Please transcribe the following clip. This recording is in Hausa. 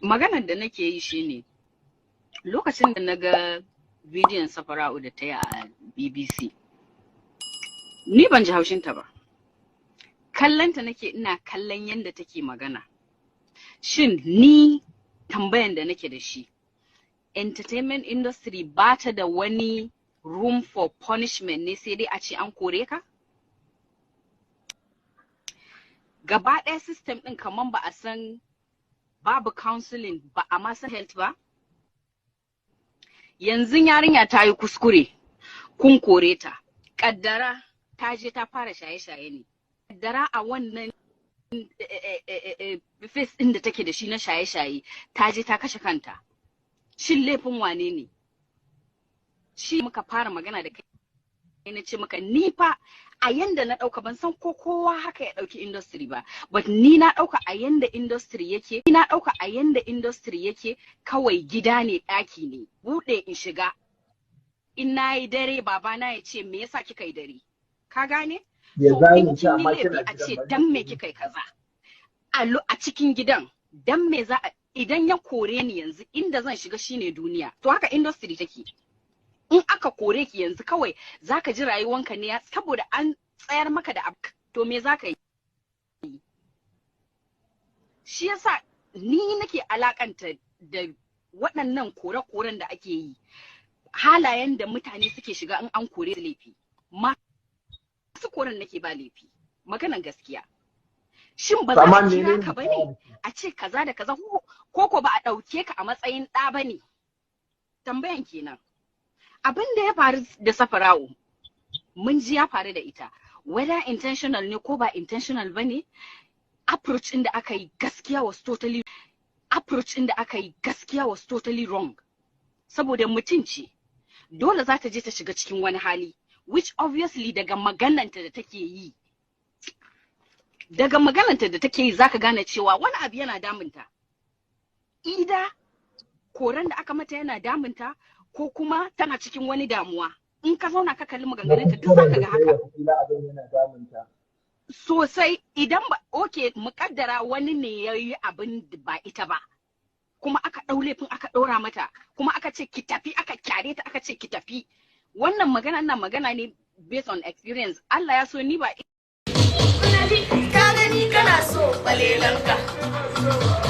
Maganar da nake yi shine, lokacin da na ga bidiyon Safara'u da ta yi a BBC, ni ban ji haushinta ba. Kallonta nake, ina kallon yadda take magana. Shin ni tambayan da nake da shi, entertainment industry ba ta da wani room for punishment ne, sai dai a ce an kore ka? Gaba ɗaya system ɗin kaman ba a san babu counseling ba, a ma san health ba. Yanzu yarinya ta yi kuskure, kun kore ta. Kaddara ta je ta fara shaye-shaye ne. Kaddara a wannan phase ɗin da take da shi na shaye-shaye, ta je ta kashe kanta. Shin laifin wane ne? Shi muka fara magana da kai, na ce maka ni fa a yanda na ɗauka, ban san ko kowa haka ya ɗauki industry ba, but ni na ɗauka a yanda industry yake, ni na ɗauka a yanda industry yake, kawai gida ne, ɗaki ne, buɗe in shiga. In na yi dare, babana ya ce, "Me yasa kika yi dare?" Ka gane? Ya So zani in ce kin yi amma laifi kina a gidan ce ba dan me kika yi kaza a cikin gidan, dan me za a, idan ya kore ni yanzu, inda zan shiga shine duniya. To haka industry take. In aka kore ki yanzu, kawai zaka ji rayuwanka ne saboda an tsayar maka da abu, to me zaka yi? Shi yasa ni nake alakanta da waɗannan kore-koren da ake yi, halayen da mutane suke shiga in an kore su, laifi masu koren nake ba laifi. Maganan gaskiya, shin ba za Amma a kira menene ka bane a ce kaza da kaza, ko ba a ɗauke ka a matsayin ɗa bane? Tambayan kenan. Abin da ya faru da Safara'u, mun ji ya faru da ita, whether intentional ne ko ba intentional bane, approach ɗin da aka yi gaskiya was totally, approach ɗin da aka yi gaskiya was totally wrong, saboda mutum ce, dole za ta je ta shiga cikin wani hali, which obviously daga magananta da take yi zaka gane cewa wani abu yana damunta. Ida koran da aka mata yana damunta, ko kuma tana cikin wani damuwa. In ka zauna ka kalli Na maganganunta duk kuskuren zaka da ga ta yi, haka. Wataƙila abin yana damunta. Sosai. Idan ba, okay, muƙaddara wani ne ya yi abin da ba ita ba, kuma aka ɗau laifin aka ɗora mata, kuma aka ce ki tafi, aka kyare ta, aka ce ki tafi. Wannan magana, ina magana ne based on experience. Allah ya so ni ba Ka gani kana so balelanka.